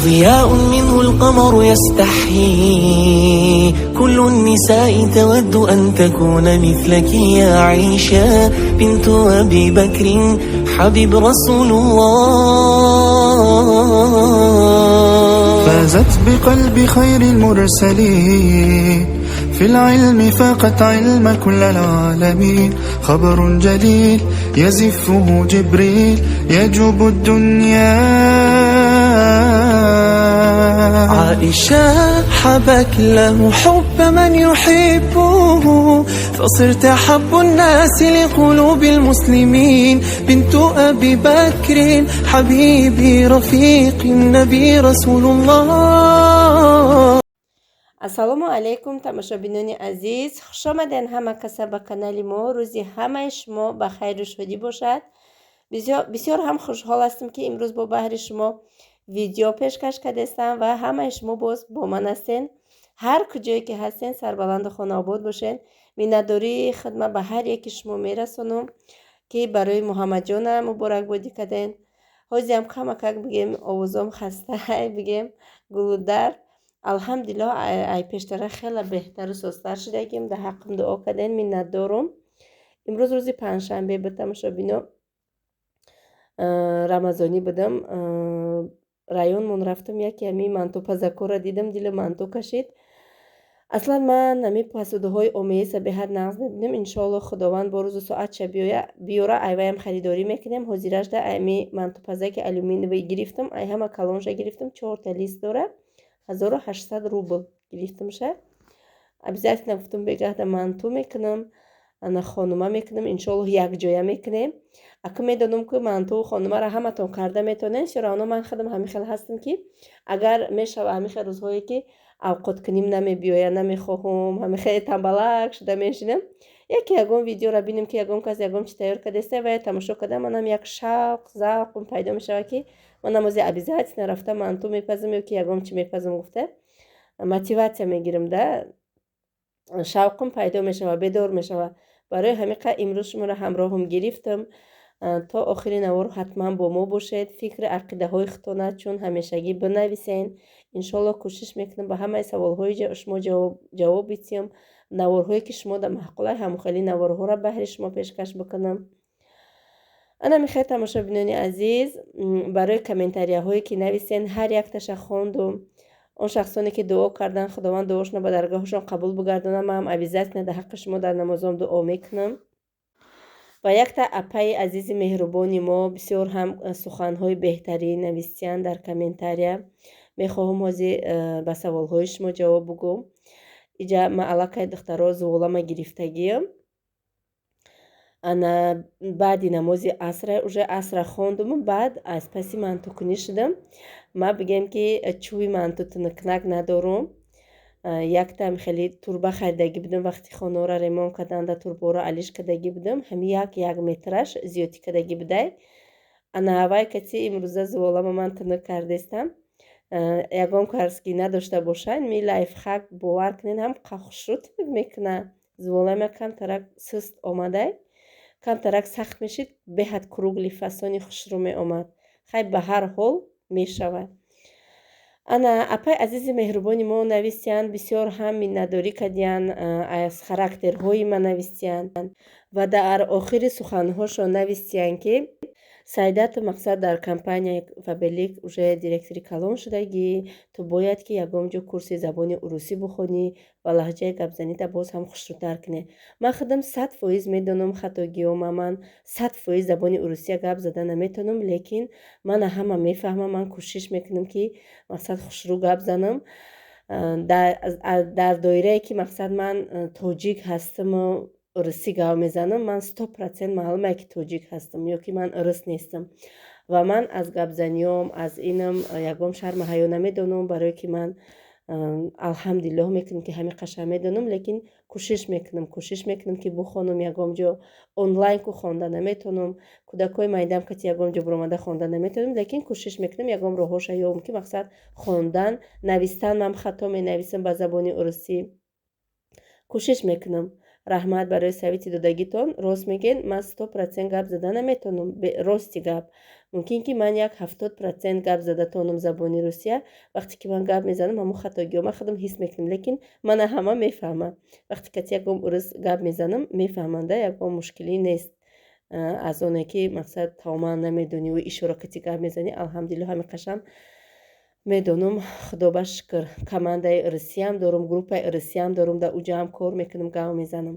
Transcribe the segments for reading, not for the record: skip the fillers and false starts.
ضياء منه القمر يستحيي، كل النساء تود أن تكون مثلك يا عائشة بنت أبي بكر حبيب رسول الله. فازت بقلب خير المرسلين، في العلم فاقت علم كل العالمين. خبر جليل يزفه جبريل يجوب الدنيا. عائشة حبك له حب من يحبه، فصرت أحب الناس لقلوب المسلمين. بنت أبي بكر حبيبي رفيق النبي رسول الله. Ассалому алайкум, тамошобинони азиз, хушомаден ҳама каса ба канали мо. Рӯзи ҳамаи шумо ба хайру шодӣ бошад. Бисёр ҳам хушҳол ҳастам, ки имрӯз бо баҳри шумо видео пешкаш кардастам ва ҳамаи шумо боз бо ман ҳастен. Ҳар куҷое ки ҳастен, сарбаланду хонаобод бошен. Миннатдории хидмат ба ҳар яки шумо мерасонам, ки барои Муҳаммадҷона муборакбодӣ карден. Ҳозиам камакак, бигем, овозом хастай, бигем, гулудар. Алҳамдулиллоҳ, ай пештара хеле беҳтару созтар шудагим. Дар ҳаққам дуо карден, миннатдорум. Имрӯз рӯзи панҷшанбе буд, тамошобино, рамазонӣ будам. Районмон рафтам, яке ҳамин мантупазакҳоро дидам, дили манту кашид. Аслан ман ҳамин посудаҳои омеса беҳад нағз мебинам. Иншоалло, Худованд бо рӯзу соатша биёра, айваям харидорӣ мекунем. Ҳозиражда ами мантупазаки алюминиевый гирифтам, ай ҳама калонша гирифтам, чорта лист дора, 1800 рубл гирифтамша. Обязательно гуфтам, бегаҳда манту мекунам, ана хонума мекунам, иншоаллоҳ, якҷоя мекунем. Ака, медонам, ки манту хонумаро ҳаматон карда метавонед, всё равно ман худам ҳамин хел ҳастам, ки агар мешава, ҳамин хел рӯзҳое ки авқоткуним намебиёяд, намехоҳум, ҳамин хеле тамбалак шуда мешинам, яке ягон видеоро бинем, ки ягон кас ягон чи тайёр кардаста ва тамошо карда, манам як шавқ, завқм пайдо мешавад, ки манам ози обязательно рафта манту мепазам ё ки ягон чи мепазам гуфта, мотивация мегирам да, шавқам пайдо мешавад, бедор мешавад. Барои ҳамин қадр имрӯз шуморо ҳамроҳам гирифтам. То охири навор ҳатман бо мо бошед. Фикри ақидаҳои худтона чун ҳамешагӣ бинависен. Иншоалло, кӯшиш мекунам, ба ҳамаи саволҳои шумо ҷавоб бидиҳам. Наворҳое ки шумо да маъқулай, ҳамон наворҳоро баҳри шумо пешкаш бикунам. Ана мехоҳед, тамошобинони азиз, барои комментарияҳое ки нависен, ҳар якташа хондум. Он шахсоне ки дуо карданд, Худованд дуошонро ба даргоҳашон қабул бигардонад. Ман ҳам обязательно дар ҳаққи шумо дар намозом дуо мекунам. Ва якта апаи азизи меҳрубони мо бисёр ҳам суханҳои беҳтарин навистиянд дар комментария. Мехоҳам ҳозир ба саволҳои шумо ҷавоб бугӯм. Иҷа ман аллакай, духтаро, зуволама гирифтагиам. Ана баъди намози асра, уже асра хондуму баъд аз паси мантукунӣ шудам. Ман, бигем, ки чӯби манту тунукнак надорум. Яктам хеле турба харидагӣ будам, вақти хонаро ремонт карданда турбаро алиш кардагӣ будам, ҳами як як метраш зиёдтӣ кардагӣ будай. Ана ҳавай кати имрӯза зуволама ман тунук кардестам. Ягон кас ки надошта бошад, ми лайфхак, бовар кунед, ҳам хушрӯ тунук мекунад. Зуволама камтарак суст омадай, камтарак сахт мешид, беҳад круглый фасони хушрӯ меомад. Хай, ба ҳар ҳол мешавад. Ана апаи азизи меҳрубони мо нависиянд, бисёр ҳам миннатдорӣ кардиянд, аз характерҳои ман навистиянд ва дар охири суханҳошон навистиянд, ки Саида, ту, мақсад, дар компанияи Фаберлик уже директори калон шудагӣ, ту бояд ки ягон ҷо курси забони урусӣ бихонӣ ва лаҳҷаи гапзанита боз ҳам хушрӯтар кунӣ. Ман худам 100% медонам хатогиҳома, ман 100% забони урусия гап зада наметавонам, лекин мана ҳама мефаҳмам. Ман кӯшиш мекунам, ки, мақсад, хушрӯ гап занам дар доирае ки, мақсад, ман тоҷик ҳастаму урусӣ гап мезанам. Ман 100% маълуме, ки тоҷик ҳастам ё ки ман урус нестам ва ман аз гапзаниём, аз инам ягон шарму ҳаё намедонам, барое ки ман, алҳамдулиллоҳ, мекунам, ки ҳамин қаша медонам, лекин кӯшиш мекунам, ки бихонам ягон ҷо. Онлайн ку хонда наметавонам, кӯдакҳои майдам кати ягон ҷо биромада хонда наметавонам, лекин кӯшиш мекунам, ягон роҳҳоша ёбам, ки, мақсад, хондан, навистан. Ман хато менависам ба забони урусӣ, кӯшиш мекунам. Раҳмат барои совети додагитон. Рост мегӯед, ман 100% гап зада наметавонам. Рости гап, мумкин ки ман як 70% гап зада тонам забони русия. Вақте ки ман гап мезанам, ҳамон хатогиҳо ман худам ҳис мекунам, лекин мана ҳама мефаҳмам. Вақте кати ягон урус гап мезанам, мефаҳманда, ягон мушкилӣ нест. Аз оне ки мақсад тамоман намедониву ишора кати гап мезанӣ, алҳамдулилло, ҳамин қашам медонам, худо ба шукр. Командаи русиям дорум, группаи русиям дорум, дар уҷаам кор мекунам, гап мезанам.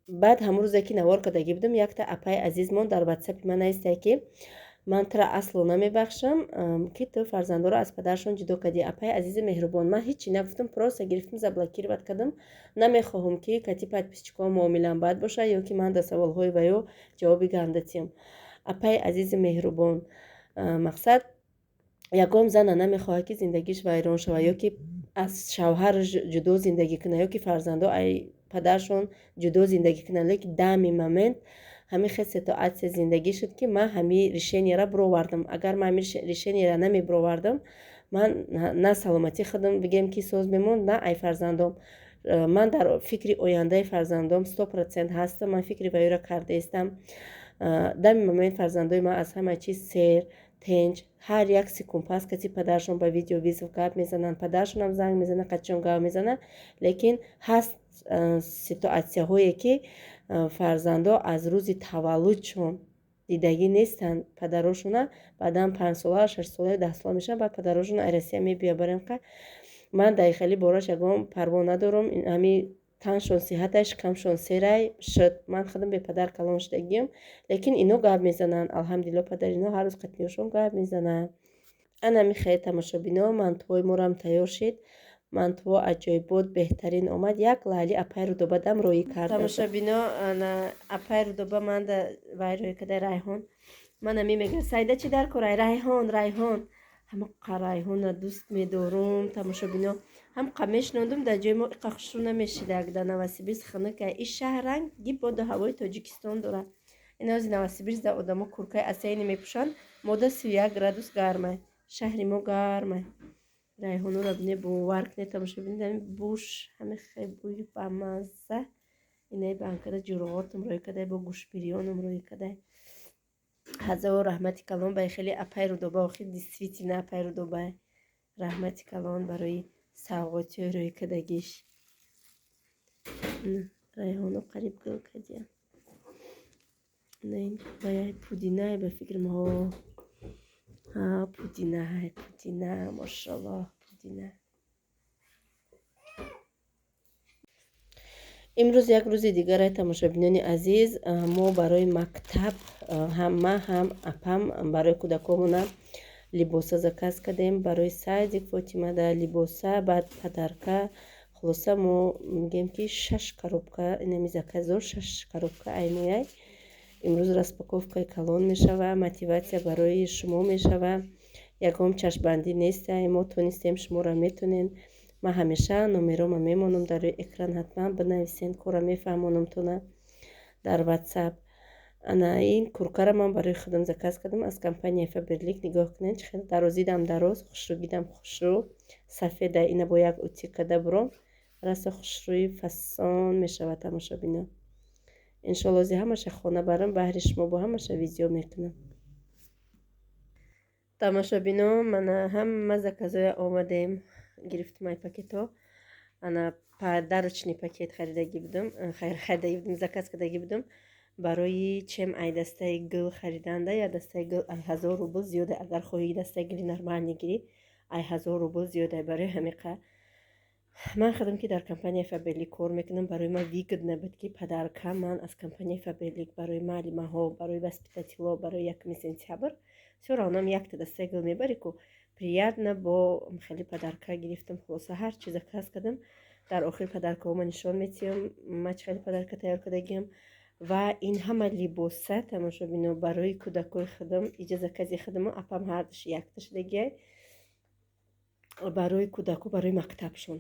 Баъд ҳамон рӯзе ки навор кардагӣ будам, якта апаи азизмон дар ватсапи ман навистае, ки ман тура асло намебахшам, ки ту фарзандоро аз падарашон ҷудо кардӣ. Апаи азизи меҳрубон, ман ҳечи нагуфтам, просто гирифтам, заблокировать кардам. Намехоҳам, ки кати подписчикҳо муомилам бад бошад ё ки ман дар саволҳои ваё ҷавоби ганда тиҳам. Апаи азизи меҳрубон, мақсад, ягон зана намехоҳад, ки зиндагиш вайрон шавад ё ки аз шавҳар ҷудо зиндагӣ кунад, ё ки фарзандо ай падарашон ҷудо зиндагӣ кунанд. Лекин данный момент ҳамин хел ситуация зиндагӣ шуд, ки ман ҳамин решенияро бировардам. Агар ман ҳамин решенияро намебировардам, ман на саломатии худам, бигем, ки соз мемонд, на ай фарзандом. Ман дар фикри ояндаи фарзандом 100% ҳастам, ман фикри ваёро кардаистам. Данный момент фарзандои ман аз ҳама чиз сер, тинҷ, ҳар як секунд пас каси падарашон ба видеовызов гап мезананд, падарашонам занг мезанад, қатишон гап мезанад. Лекин ҳаст ситуатсияҳое, ки фарзандо аз рӯзи таваллудшон дидагӣ нестанд падарошона, баъдан 5-сола, 6-сола, 10-сола мешаванд, баъд падарошон ай Россия мебиёбаранд. Ман дар хеле бораш ягон парво надорам. Ҳами таншон сиҳатай, шикамшон серай шуд. Ман худам бепадар калон шудагиам, лекин ино гап мезананд, алҳамдулилло, падари ино ҳар рӯз қатиёшон гап мезананд. Ана михел, тамошобино, мантуҳои морам тайёр шид. Мантуҳо аҷоибот, беҳтарин омад. Як лаъли апай Рудобадам роӣ кард. Тамошобино, ана апай Рудоба манда вай роӣ карда, райҳон. Мана мегӯям: «Сайда, чӣ дар корай?» Райҳон, райҳон, ҳамақа райҳонро дӯст медорум. Тамошобино, ҳамқа мешинондум, дар ҷои мо иқа хушрӯ намешидак. Дар Новосибирск хунука. Иш шаҳр ранги боду ҳавои Тоҷикистон дорад. Инози Новосибирск дар одамо куркаи осенний мепӯшанд, мода 31 градус гармай, шаҳри мо гармай. Райҳонро бине, бовар кунед, тамошобинед, ҳамин буш ҳами хел бӯи бамазза. Инаи банкада ҷурғотам рӯй кадай, бо гӯшбирёнам рӯй кадай. Ҳазор раҳмати калон ба хеле апай Рудоба. Охир, действительно, апай Рудоба, раҳмати калон барои савғотиҳои рӯй кардагиш. Райҳоно қариб гул кардия. Ваяй пудинай, ба фикрам. Ҳо, пудинай, пудина, мошаллоҳ, пудина. Имрӯз як рӯзи дигаре, тамошобинони азиз. Мо барои мактаб, ҳам ман, ҳам апам, барои кӯдакомона либоса заказ кардем. Барои садик Фотимада либоса, баъд подарка. Хулоса, мо мегӯем, ки шаш коробка инами заказо, шаш коробка аймояй. Имрӯз распаковкаи калон мешава, мотиватсия барои шумо мешава. Ягон чашмбандӣ нестай, мо тонистем, шуморо метонем. Ман ҳамеша номерома мемонам дар рӯи экран, ҳатман бинависен, кора мефаҳмонамтона дар ватсап. Ана ин куркара ман барои худам заказ кардам аз компанияи Фаберлик. Нигоҳ кунед, чӣ хел дарозидам, дароз, хушрӯгидам, хушрӯ, сафеда. Ина бо як утюг карда буром, расо хушрӯи фасон мешавад. Тамошобино, иншолло, зи ҳамаша хона барам, баҳри шумо бо ҳамаша видео мекунам. Тамошобино, мана ҳама заказоя омадем, гирифтам ай пакетҳо. Ана подарочный пакет харидагӣ будам, харидагӣ будам, заказ кардагӣ будам барои чем ай дастаи гул хариданда. Я дастаи гул ай 1000 рубл зиёда. Агар хоҳӣ дастаи гули нормальный гирӣ, ай 1000 рубл зиёда. Барои ҳамиқа ман худам, ки дар компанияи Фаберлик кор мекунам, барои ман выгодно буд, ки подарка ман аз компанияи Фаберлик барои маълимаҳо, барои воспитателҳо, барои 1 сентябр всё равно якта дастаи гул мебарӣ ку, приятно. Бо хеле подарка гирифтам. Хулоса, ҳар чи заказ кардам, дар охир подаркаҳома нишон метиҳам, ман чӣ хеле подарка тайёр кардагиам. Ва ин ҳама либоса, тамошобино, барои кӯдакои худам, иҷа закази худаму апам ҳардуш якта шудагиай, барои кӯдако, барои мактабшон.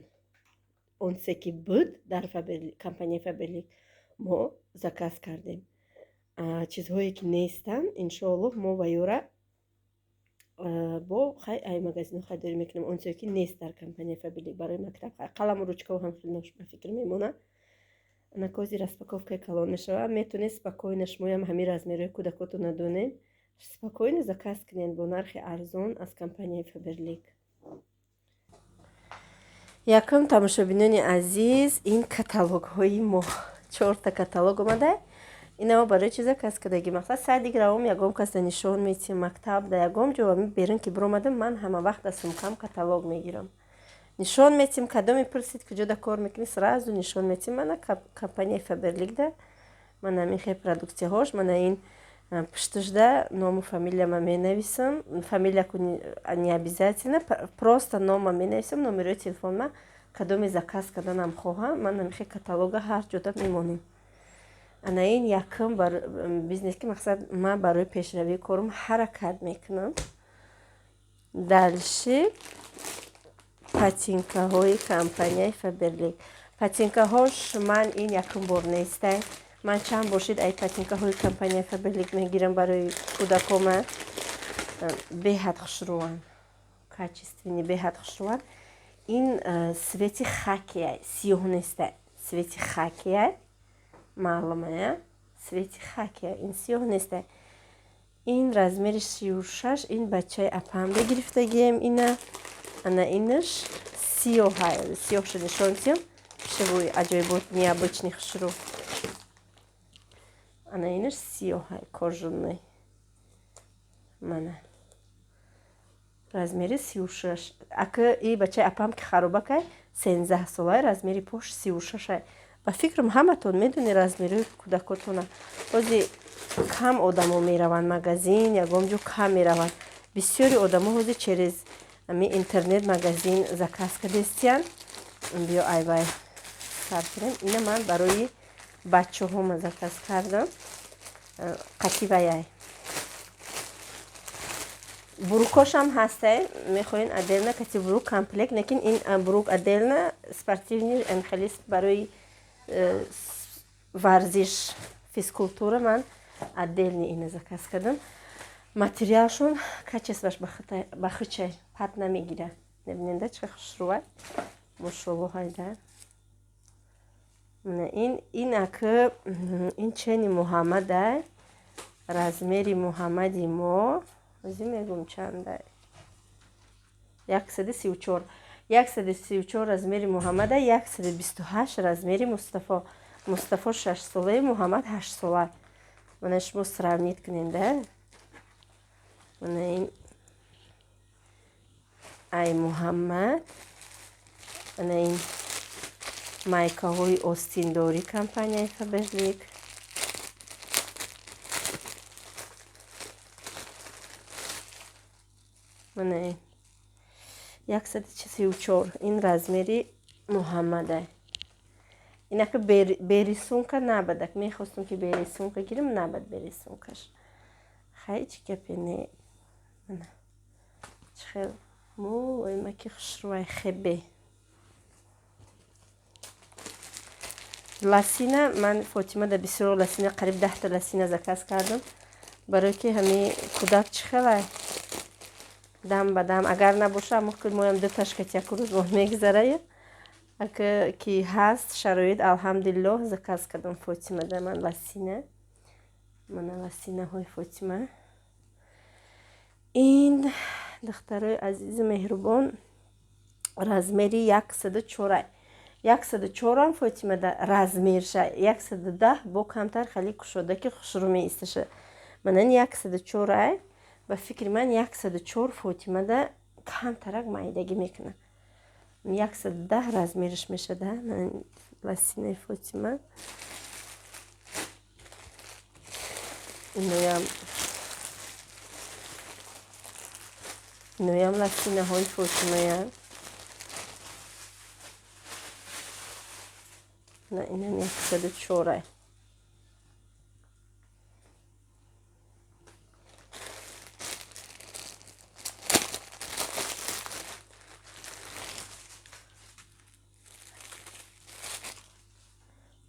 Онсе ки буд дар компанияи Фаберлик, мо заказ кардем. Чизҳое ки нестанд, иншоаллоҳ, мо ваёра бо хай ай магазино харидорӣ мекунем. Ончое ки нест дар компанияи Фаберлик барои мактаб, қаламу ручкао ҳам хеле ба фикр мемонад. Накози распаковкаи калон мешавад. Метавонед спокойно шумоям ҳамин размерҳои кӯдакотона донед, спокойно заказ кунед бо нархи арзон аз компанияи Фаберлик. Якум, тамошобинони азиз, ин каталогҳои мо, чорта каталог омада. Инамо барои чи заказ кардагӣ? Мақсад, садик равом, ягон каса нишон метиҳам, мактаб да ягон ҷо берун ки биромадам, ман ҳама вақт аз сумкам каталог мегирам, нишон метиҳам. Кадоме пурсид, куҷода кор мекунӣ, сразу нишон метиҳам. Мана компанияи Фаберликда, мана ҳамин хел продуксияҳош. Мана ин пуштушда ному фамилияма менависам. Фамилия не обязательно, просто нома менависам, номерои телефонма. Кадоме заказ карданам хоҳам, ман ҳамин каталога ҳар ҷода мемонем. Ана ин якум бизнес, ки мақсад, ман барои пешравии корум ҳаракат мекунам. Дальше ботинкаҳои компанияи Фаберлик. Ботинкаҳош ман ин якум бор нестай. Ман чанд бор шид ай ботинкаҳои компанияи Фаберлик мегирам барои кӯдакома. Беҳад хушрӯанд, качественный, беҳад хушрӯанд. Ин цвети хакия, сиёҳ нестай, цвети хакия, маълумая, цвети хакия, ин сиёҳ нестай. Ин размери 36, ин бачаи апам бигирифтагием ина. Ана инаш сиёҳа, сиёҳша нишон диҳам, шивӯи аҷоибот, необычный, хушрӯ. Ана инаш сиёҳа, кожаный. Мана размери 36. Ака и бачаи апам ки харобакай, 13 солай, размери пош 36-ай. Ба фикрам, ҳаматон медони размерои кӯдакотона. Ҳози кам одамо мераванд магазин, ягон ҷо кам мераванд. Бисёри одамо ҳози через ами интернет магазин заказ кардестиян. Биё, айвай сар кунем. Ина ман барои бачаҳома заказ кардам. Қативаяй брюкошам ҳастай, мехоҳен отдельно кати брюк комплект, лекин ин брюк отдельно, спортивный, хеле барои варзиш, физкультура, ман отдельный ина заказ кардам. Материалшон, качествоаш ба хучай, пат намегирад. Мебиненда, чӣ хушрӯвай, мошолло. Ҳайда, ин ака, ин чени Муҳаммадай. Размери Муҳаммади мо ози мегум чандай: 134, 134 размери Муҳаммада, 128 размери Мустафо. Мустафо 6-солаи, Муҳаммад 8-сола. Мана шумо сравнить кунед да. Мана ин ай Муҳаммад. Ана ин майкаҳои остиндорӣ компанияи Фаберлик. Мана ин 134, ин размери Муҳаммада. Инака бе рисунка набадак, мехостум ки бе рисунка гирам, набад бе рисункаш. Хай, чӣ гапе не. Мана чӣ хел мулоимаки, хушрӯвай, хебе. Лосина ман Фотимада бисёр лосина, қариб 10-та лосина заказ кардам, барое ки ҳами кӯдак чӣ хелай, дам ба дам агар набоша, моям дуташкати яку рӯз моҳ мегузарая. Ака ки ҳаст шароит, алҳамдулиллоҳ, заказ кардам Фотимада ман лосина. Мана лосинаҳои Фотима. Ин, духтарои азизу меҳрубон, размери 104-ай, 104-ам Фотимада размерша, 110 бо камтар хеле кушода ки хушрӯ меисташа. Манан 104-ай. Ба фикри ман, 104 Фотимада камтарак майдагӣ мекунад, 110 размериш мешада. Лосинаи Фотима иноям, лосинаҳои Фотимая. На, инам 104-ай.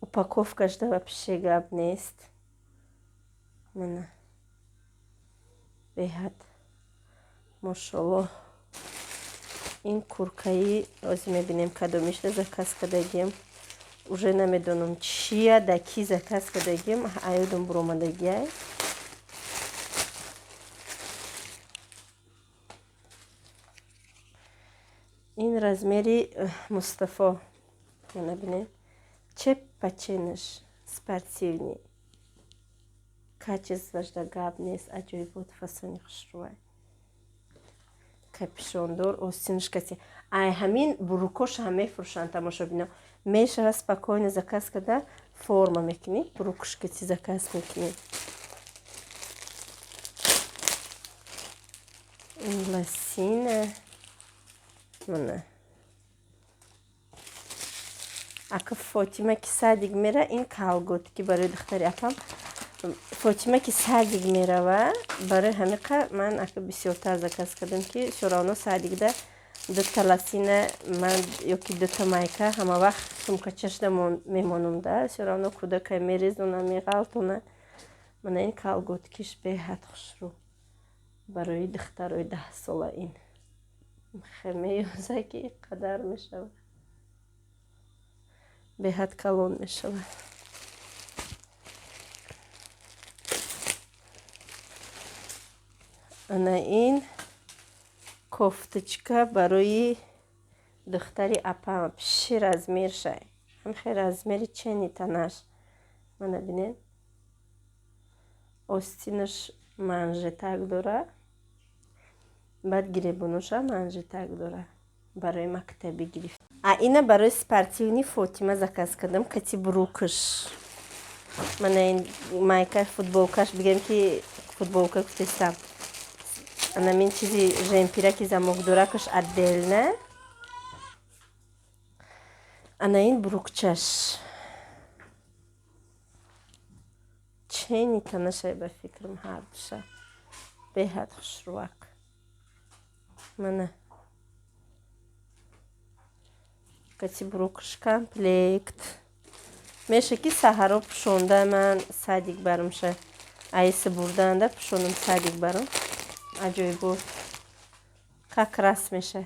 Упаковкашда вообще гап нест. Мана, беҳад, мошолло. Ин куркаи, ҳозир мебинем кадомишда заказ кардагием. Уже намедонам чия, да ки заказ кардагим, аёдам буромадагиай. Ин размери Мустафо. Мана бинед. Чеп паченаш спортивный. Качествоаш да гап нест, аҷоибот, фасони хушрӯай. Капюшондор, остинаш каси. Ай ҳамин брюкоша ҳам мефурӯшанд, тамошобино. Мешава спокойно заказ карда форма мекунӣ, брюкш кати заказ мекунӣ. Ин лосина. Мана. Ака Фотима ки садик мера, ин колготки барои духтари апам. Фотима ки садик мерава, барои ҳамиқа ман ака бисёртар заказ кардам, ки всё равно садикда дута лосина ман ёки дута майка ҳама вақт сумкачашда мемонам да, всё равно кӯдакай мерезона, меғалтона. Мана ин колготкиш беҳад хушрӯ барои духтарои 10 сола. Ин меёза ки қадар мешавад, беҳад калон мешавад. Ана ин кофточка барои духтари апам, пиши размершай, ҳамхе размери чени танаш. Мана бинед, остинаш манжетак дора, баъд гиребоноша манжетак дора, барои мактабӣ гирифт. А ина барои спортивный Фотима заказ кардам, кати брюкаш. Мана ин майка, футболкаш, бигем ки футболка гуфтестам. Анамин чизи жемпираки замокдоракаш отдельно. Ана ин брюкчаш. Чени танашай ба фикрам ҳардуша. Беҳад хушрӯак. Мана. Кати брюкаш комплект. Меша ки саҳаро пӯшонда ман садик барамша. Айси бурданда пӯшонам садик барам. Аҷоибот. Как раз меша.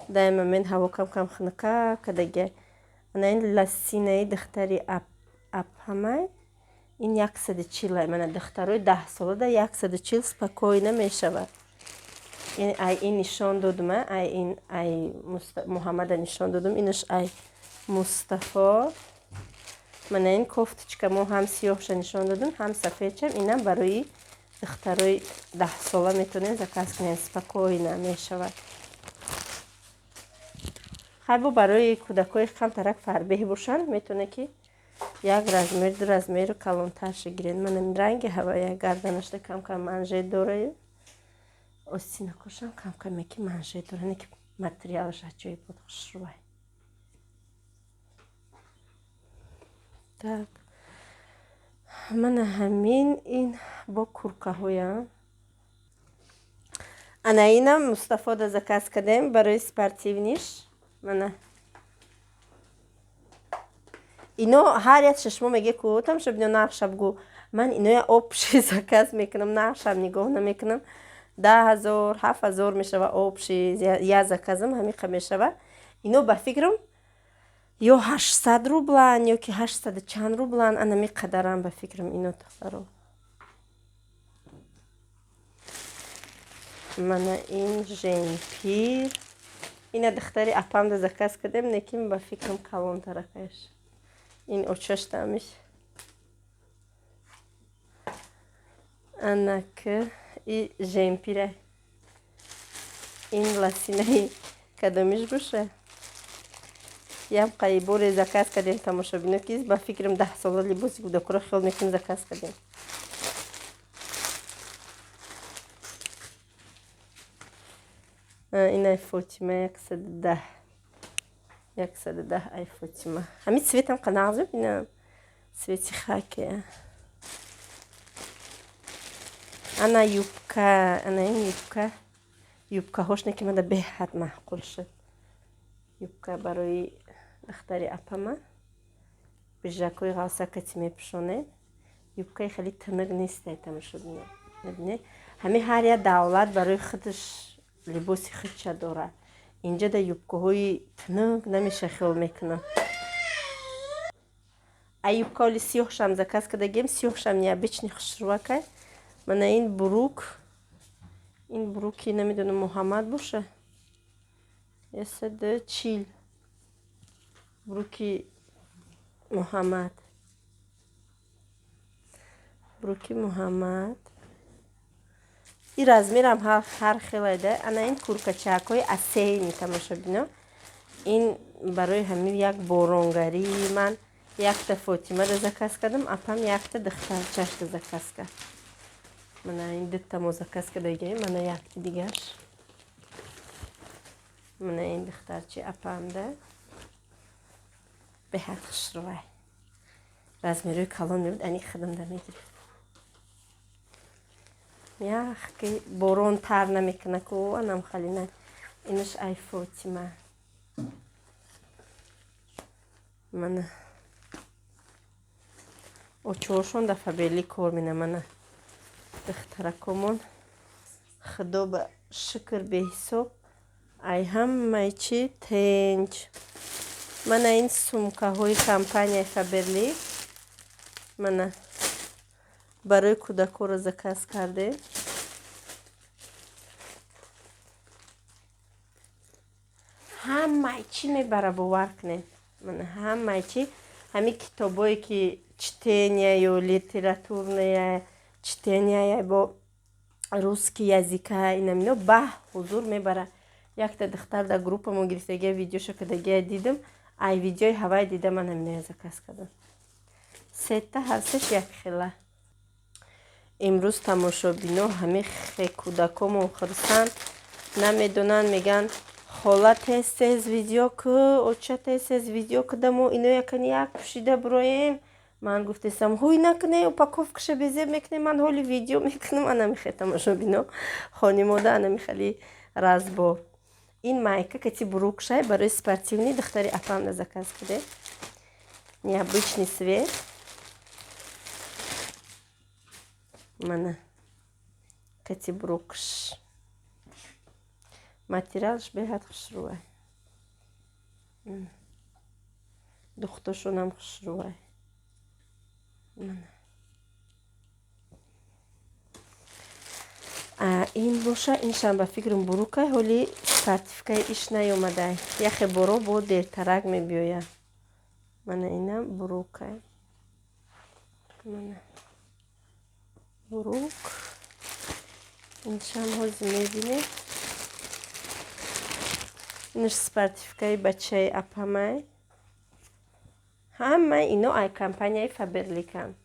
Дай момент ҳаво кам-кам хунука кадагия. Ана ин лосинаи духтари апамай. Ин 140. Мана духтарои 10 солада 140 спокойно мешавад. Ин ай ин нишон додум, ай ин ай Муҳаммада нишон додум, инаш ай Мустафо. Мана ин кофточка мо ҳам сиёҳша нишон додум, ҳам сафедшам. Инам барои духтарои 10 сола метавонем заказ кунем, спокойно мешавад. Хайбо барои кӯдакҳои камтарак фарбеҳ бошанд, метавонед ки як размер, ду размеру калонтарша гиред. Мана ранги ҳавая, гарданашда кам-кам манжет дораю. Остинакошам кам-кам яки манжет дора, не ки материалаш аҷоибот, хушрӯай. Так. Мана ҳамин ин бо куркаҳоям. Ана инам Мустафода заказ кардем барои спортивныйш. Мана. Ино ҳар як шашмо меге ку тамошобино, нархша бугӯ. Ман иноя общий заказ мекунам, нархшам нигоҳ намекунам. 10 000, 7000 мешава общий, я заказам ҳамиқа мешава. Ино ба фикрам ё 800 рублан, ё ки ҳаштсаду чанд рублан, анами қадарам ба фикрам ино, духтаро. Мана ин жемпир. Ина духтари апамда заказ кардем, лекин ба фикрам калонтаракаш. Ин очаштамиш. Анак и жемпира. Ин лосинаи кадомиш боша? Ям қайборе заказ кардем, тамошобино, ки ба фикрам 10 сола либоси кӯдакро хиёл мекунем заказ кардем. Ин ай Фотима 110. 110 ай Фотима. Ҳамин цветам қанағз бибинам. Цвети хаки. Ана юбка, ана ин юбка. Юбкаҳош не ки мада беҳад маъқул шуд. Юбка барои духтари апама. Пиджакҳои ғалсакати мепӯшонем. Юбкаи хеле тинук нест, тамошобино. Мебинед? Ҳамин ҳар як давлат барои худаш либоси худша дорад. Инҷа да юбкаҳои тинук намеша, хиёл мекунам. А юбкаоли сиёҳшам заказ кардагем, сиёҳшам необычный хушрӯакай. Мана ин бурук, ин буруки намедонам Муҳаммад боша. 140 буруки Муҳаммад. Буруки Муҳаммад. И размерам ҳар хелайда. Ана ин куркачаакҳои асейни тамошобино. Ин барои ҳамин як боронгарии ман якта Фотимада заказ кардам, апам якта духтарчашда заказ кард. Мана ин дутта мо заказ кардагием, мана якти дигарш. Мана ин духтарчи апамда. Беҳад хушрӯвай. Размерои калон мебуд, ани худамда мегирифт. Мягкий, борон тар намекунад ку, анам халина. Инаш ай Фотима. Мана очоҳошон дар Фаберлик кор мена. Мана духтаракомон, худо ба шукр беҳисоб ай ҳамаи чи тенҷ. Мана ин сумкаҳои компанияи Фаберлик. Мана барои кӯдакҳоро заказ кардем. Ҳамаи чӣ мебара, бовар кунед. Мана ҳамаи чӣ, ҳамин китобое ки чтения ё литературная чтения бо русский языка, инамино ба ҳузур мебара. Якта духтар дар группа мо гирифтагия видеошо кардагия дидам. Ай видеои ҳавай дида ман ҳаминоя заказ кардам. Сета ҳар сеш як хела. Имрӯз тамошобино ҳамин хе кӯдакомон хурсанд намедонанд, мегӯянд хола тез тез видео ку, оча тез тез видео кудамо ино якани як пӯшида бироем. Ман гуфтестам ҳуй накуне, упаковкаша безеб мекунем, ман ҳоли видео мекунам. Анамихе тамошобино хонимода анамихали разбор. Ин майка кати бурукшай барои спортивный духтари апамда заказ кардем. Необычный цвет. Мана кати бурукш. Материалш беҳад хушрӯвай. Духтошонам хушрӯвай. Ин боша, иншам ба фикрам бурукай, ҳоли сертификаи иш наёмадай. Яхе боро бо дертарак мебиёяд. Мана инам бурукай. Мана бурук. Иншам ҳозир мебинем. Инаш спортивкаи бачаи апамай. Ҳамаи ино ай компанияи Фаберликанд.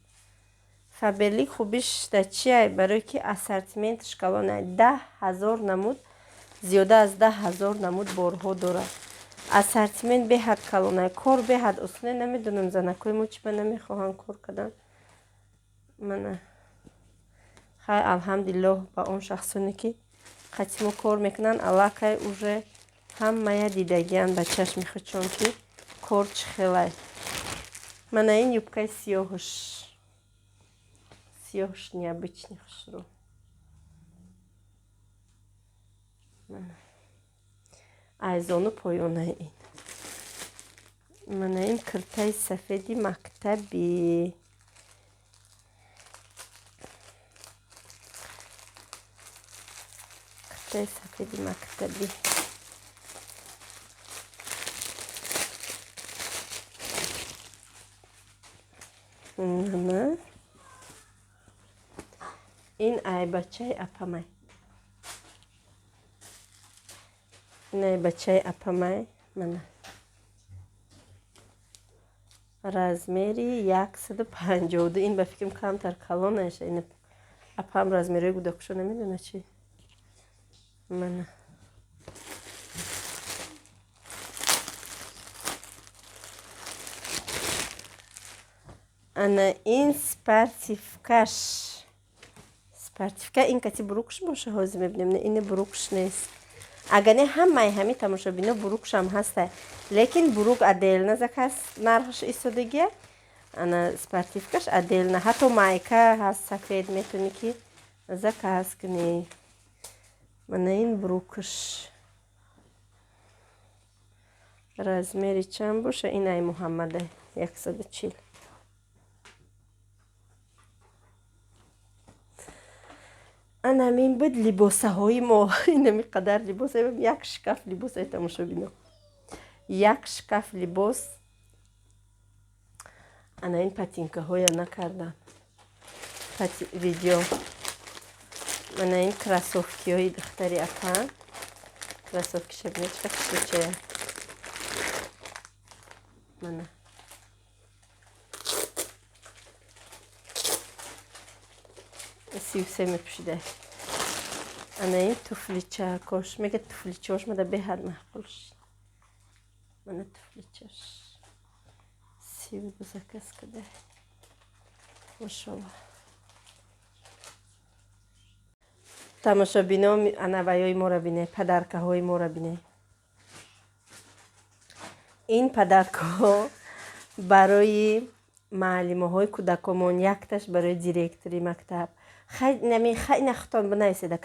Фаберлик хубиш дар чиай? Барое ки ассортименташ калонай. 10 000 намуд, зиёда аз 10 000 намуд борҳо дорад. Ассортимент беҳад калонай, кор беҳад осоне. Намедонам занакҳои мо чӣ ба намехоҳанд кор кардан. Мана хай, алҳамдулиллоҳ ба он шахсоне ки қати мо кор мекунанд, аллакай уже ҳамая дидагианд ба чашми худшон ки кор чӣ хелай. Мана ин юбкаи сиёҳш. Сиёҳш необычный хушрӯ. Мана айзону поёнаи ин. Мана ин киртаи сафеди мактабӣ. Киртаи сафеди мактабӣ. Мана ин ай бачаи апамай. Ин ай бачаи апамай. Мана размери 152. Ин ба фикрам камтар калонаш. Ин апам размерои гудакушо намедона чи. Мана ана ин спортивкаш. Спортивка ин кати бурукш боша, ҳозир мебинем. Не, ин бурукш нест. Агар не ҳамаи ҳами тамошобино бурукшам ҳаста, лекин бурук отдельно заказ нархш истодагия, ана спортивкаш отдельно. Ҳатто майка ҳаст сафед, метавонӣ ки заказ кунӣ. Мана ин бурукш размери чанд боша? Ин ай Муҳаммада 140. Анамин буд либосаҳои мо. Инами қадар либоса, як шкаф либосаи тамошобино, як шкаф либос. Ана ин патинкаҳоя накардам видео. Мана ин кроссовкиҳои духтари апа, кроссовкиша бинед, чӣ хушрӯчая. Мана 33 мепӯшида. Ана ин туфличакош, мега туфличаош мада беҳад маъқул шуд. Мана туфличаш 32 заказ када, машолло. Тамошобино, ана ваёи моро бине, подаркаҳои моро бине. Ин подаркаҳо барои маълимаҳои кӯдакомон, якташ барои директори мактаб. Хай нахтон бинависеда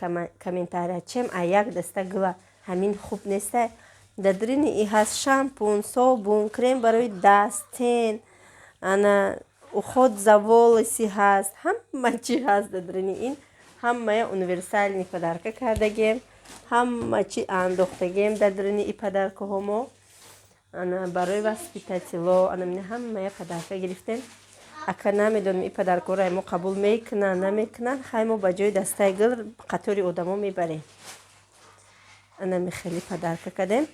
комментария, чем а як даста гула ҳамин хуб неста. Дар дарини и ҳаст шампун, собун, крем барои даст, тен, ана уход за волосы ҳаст, ҳама чи ҳаст дар дарини ин. Ҳамая универсальный подарка кардагем, ҳама чи андохтагем дар дарини и подаркаҳо мо. Ана барои воспитатело, ана ҳамая подарка гирифтем. Ака намедонем, и подаркаҳоро мо қабул мекунанд, намекунанд. Хай, мо ба ҷои дастаи гул қатори одамо мебарем. Анами хеле подарка кардем.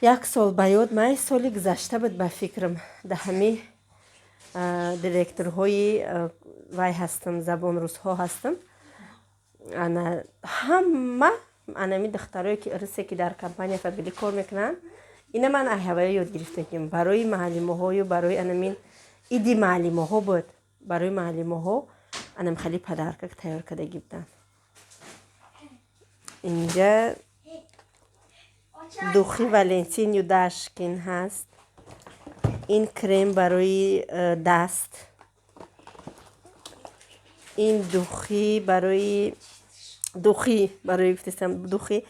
Як сол ба ёд май, соли гузашта буд ба фикрам, да ҳами директорҳои вай ҳастам, забонрӯзҳо ҳастам. Ана ҳама анами духтарое ки рысе ки дар компания Фаберлик кор мекунанд, ина ман ҳавая ёд гирифтагим. Барои маълимаҳою барои анамин иди маълимаҳо буд, барои маълимаҳо анам хеле подарка тайёр кардагӣ буданд. Инҷа духи Валентин Юдашкин ҳаст, ин крем барои даст, ин духи барои, духи барои гуфтестам, духи.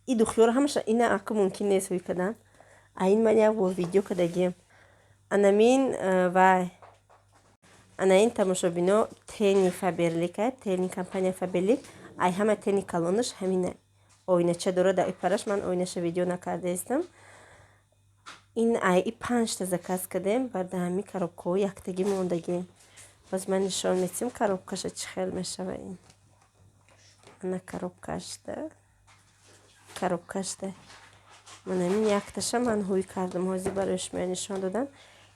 И духиҳоро ҳамаша ина аку мумкин нест ҳуй кардан. А ин ман як бор видео кардагием. Анамин вай, ана ин тамошобино, тени Фаберлика, тени компания Фаберлик. Ай ҳама тени калонаш ҳамина, оинача дорад дар параш, ман оинаша видео накардаистам. Ин ай и панҷта заказ кардем, баъд ҳами коробкаҳо яктагӣ мондагӣ. Боз ман нишон метиҳам коробкаша чӣ хел мешава. Ин ана коробкашда, коробкашда. Ман ҳамин якташа ман ҳуй кардам, ҳозир барои шумо нишон додам.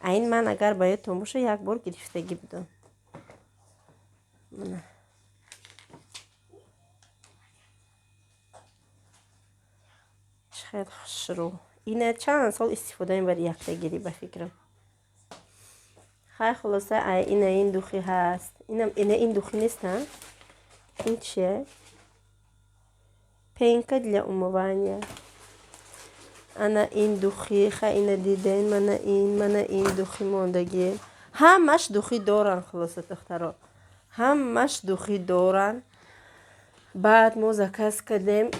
А ин ман, агар ба ёдтон боша, як бор гирифтагӣ будам. Мана чӣ хел хушрӯ. Ина чанд сол истифода мебари яктагирӣ ба фикрам. Хай, хулоса, ай ина ин духи ҳаст. Ина ин духи нест, а ин чие? Пенка для умывания. Ана ин духи, ха, ина диден. Мана ин, мана ин духи мондагӣ. Ҳамаш духи доранд, хулоса, духтаро, ҳамаш духи доранд. Баъд мо заказ кардем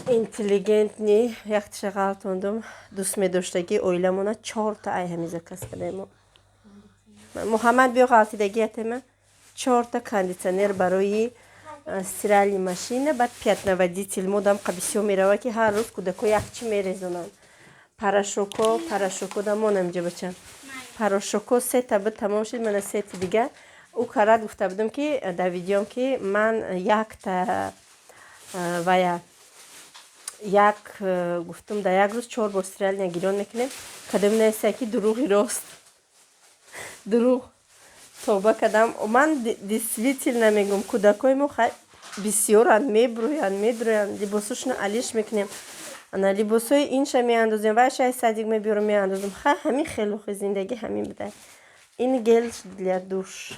интеллигентный, якташа ғалтондум, дӯст медоштагӣ оиламона чорта ай ҳами заказ кардем. Муҳаммад, биё, ғалтидагиятема. Чорта кондитсионер барои стиральный машина, баъд пятновыводитель. Модам бисёр мерава, ки ҳар рӯз кӯдако якчи мерезонанд. Порошоко, порошоко дамонам инҷа, бача. Порошоко сета буд, тамом шуд, мана сети дига. Ӯ карат гуфта будам, ки дар видеом, ки ман якта вая як гуфтум, дар як рӯз чор бор стиральная гирён мекунем. Кадом наиста, ки дурӯғи рост дурӯғ тоба кардам. Ман действительно мегӯм, кӯдакои мо бисёранд, мебурӯянд, медурӯянд, либосошонро алиш мекунем. Ана либосҳои инша меандозем, вайшай садик мебиёрам, меандозем. Хай, ҳамин хелухи зиндагӣ ҳамин буда. Ин гель для душ.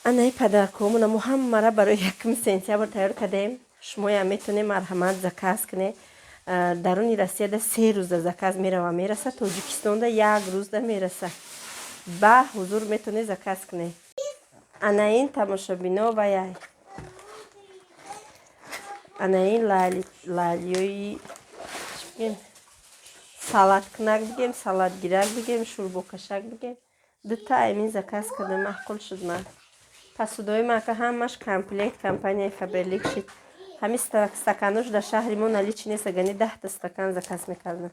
Анаи подаркҳомона мо ҳамара барои 1 сентябр тайёр кардем. Шумоям метавонед, марҳамат, заказ кунед. Даруни Россияда 3 рӯзда заказ мерава, мераса, Тоҷикистонда як рӯзда мераса. Ба ҳузур метавонед заказ кунед. Ана ин тамошобино ваяй, ана ин лалиёи бигем, салаткунак бигем, салатгирак бигем, шӯрбокашак бигем, дута аймин заказ кардем, маъқул шуд. Ман Посудаҳои ман ака ҳамаш комплект компанияи Фаберлик шид. Ҳамин стаканош дар шаҳри мо наличи нест, агани 10та стакан заказ мекардам.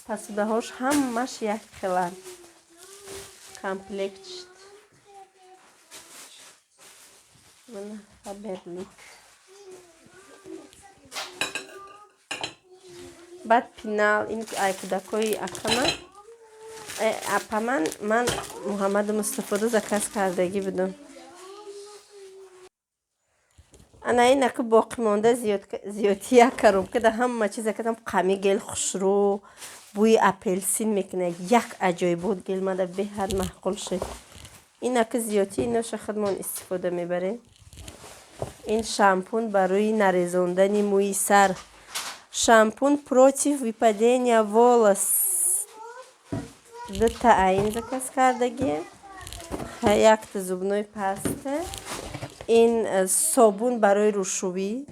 Посудаҳош ҳамаш як хеланд. Комплект шид. Мана Фаберлик. Баъд пинал ин ай кӯдакҳои акама апаман ман Муҳаммаду Мустафода заказ кардагӣ будам. Ана ин ака боқӣ монда зиёдти як коробка да ҳама чиз заказам. Қами гел хушрӯ, бӯи апелсин мекунад. Як аҷоибот гел мада беҳад маъқул шуд. Ин ака зиёдти иноша худмон истифода мебарем. Ин шампун барои нарезондани мӯи сар. Шампун против выпадения волос. Дута айн заказ кардагием. Якта зубной паста. Ин собун барои рӯшӯӣ.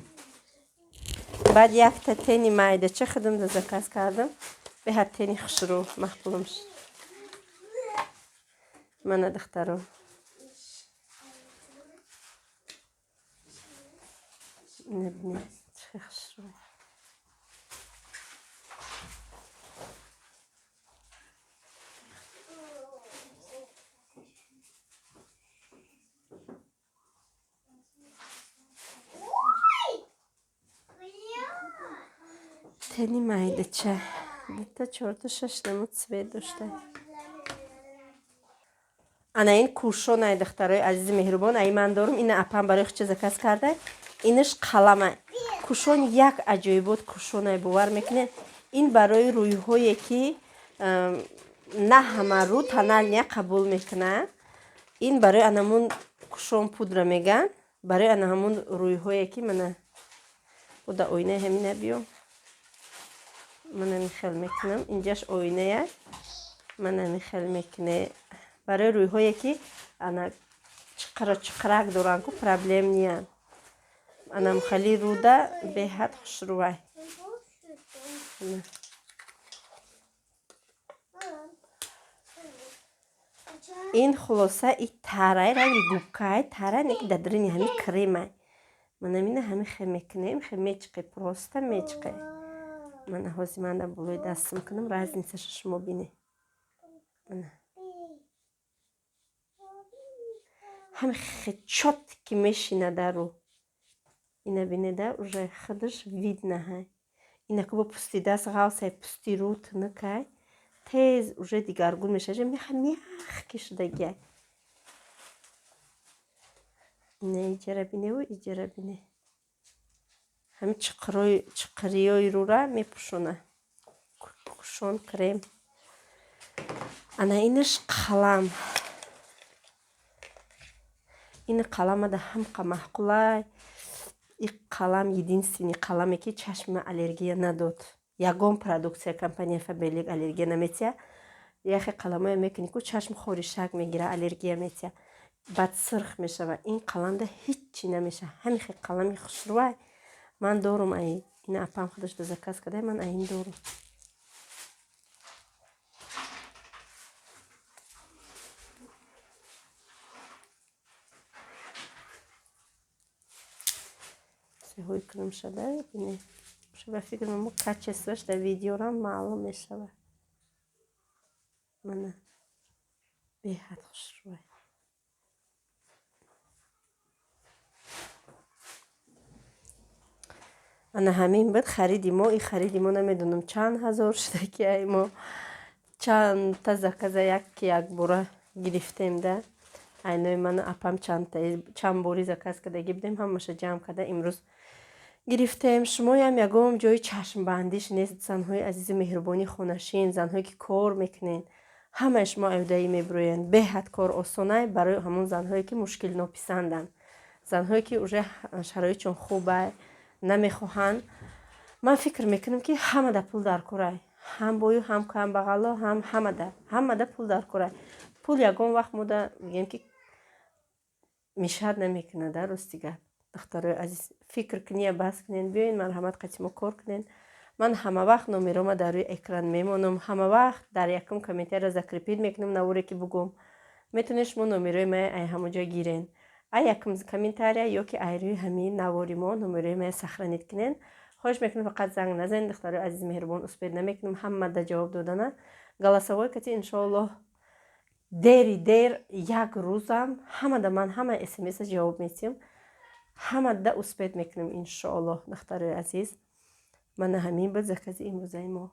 Баъд якта тени майдача худам да заказ кардам. Беҳад тени хушрӯ маъқулам шуд. Мана духтаро. Набинед, чӣ хушрӯ. Тени майдача. Дута, чорта, шаш намуд цвет дошта. Ана ин кушон ай духтарои азизи меҳрубон, ай ман дорум, ина апам барои худша заказ карда. Инаш қалама. Кушон як аҷоибот кушон ай бовар мекунед. Ин барои рӯйҳое ки на ҳама рӯ тональня қабул мекунад. Ин барои анамун кушон пудра меган. Барои ана ҳамун рӯйҳое ки мана буда оинаи ҳамина биё. Мана михел мекунам. Инҷаш оинае. Мана михел мекуне. Барои рӯйҳое ки ана чиқара чиқарак доранд ку проблем ниянд. Ана мхали рӯда беҳад хушрӯвай. Ин хулоса и тарай ранги губкай, тара не ки дар даруни ҳами кремай. Мана мина ҳами хе мекунем, хе мечиқе, просто мечиқе. Мана ҳозир ман дар болои дастам кунам, разницаша шумо бинед. Мана. Ҳами хе чётки мешина дар рӯ. Ина бинеда, уже худаш видно ҳай. Ина ку бо пусти даст ғавсай, пусти рӯ тунукай, тез уже дигаргун мешавад. Меха мягкий шудагиай. Ина иҷара биневу иҷара бине. Ҳамин чиқириёи рӯра мепӯшона. Кушон крем. Ана инаш қалам. Ин қаламада ҳамқа маъқулай. И қалам единственный қаламе ки чашми ман аллергия надод. Ягон продукция компания Фаберлик аллергия наметия. Яхе қаламое мекунӣ ку чашм хоришак мегира, аллергия метия. Баъд сирх мешава. Ин қаламда ҳиччи намеша. Ҳамин хел қалами хушрӯвай. Ман дорум ай. Ина апам худаш да заказ карда, ман ай ин дорум. Сеҳои кунам шада, бинед. Ба фикр мо качествош дар видеорам маълум мешавад. Мана беҳад хушрӯвай. Ана ҳамин буд хариди мо. И хариди мо намедонам чанд ҳазор шуда ки ай мо чандта заказа як ки якбора гирифтем да. Айнои ману апам чанд бори заказ кардагӣ будем, ҳамаша ҷамъ карда имрӯз гирифтем. Шумоям ягон ҷои чашмбандиш нест, занҳои азизу меҳрубони хонашин, занҳое ки кор мекунед, ҳамаи шумо аюдаӣ мебироянд. Беҳад кор осонай барои ҳамон занҳое ки мушкилнописанданд, занҳое ки уже шароитшон хубай, намехоҳанд. Ман фикр мекунам ки ҳамада пул дар корай, ҳам бою, ҳам камбағало, ҳам ҳамада пул дар корай. Пул ягон вақт мода мегӯем ки мешад намекунад, да, рости гап. Духтарои азиз, фикр куния бас кунед, биёед марҳамат қати мо кор кунед. Ман ҳамавақт номерома дар рӯи экран мемонам, ҳамавақт дар якум комментария закрепить мекунам. Наворе ки бугум, метавонед шумо номерои мая ай ҳамон ҷо гирен, ай якум комментария ё ки ай рӯи ҳамин навори мо номерои мая сохранить кунен. Хоҳиш мекунам, фақат занг назанед, духтарои азизи меҳрубон, успеть намекунам ҳамада ҷавоб додана. Голосовой кати, иншоаллоҳ, дери дер як рӯзам ҳамада ман ҳама смса ҷавоб метиҳам, ҳамада успеть мекунам, иншоаллоҳ. Духтарои азиз, мана ҳамин буд закази имрӯзаи мо.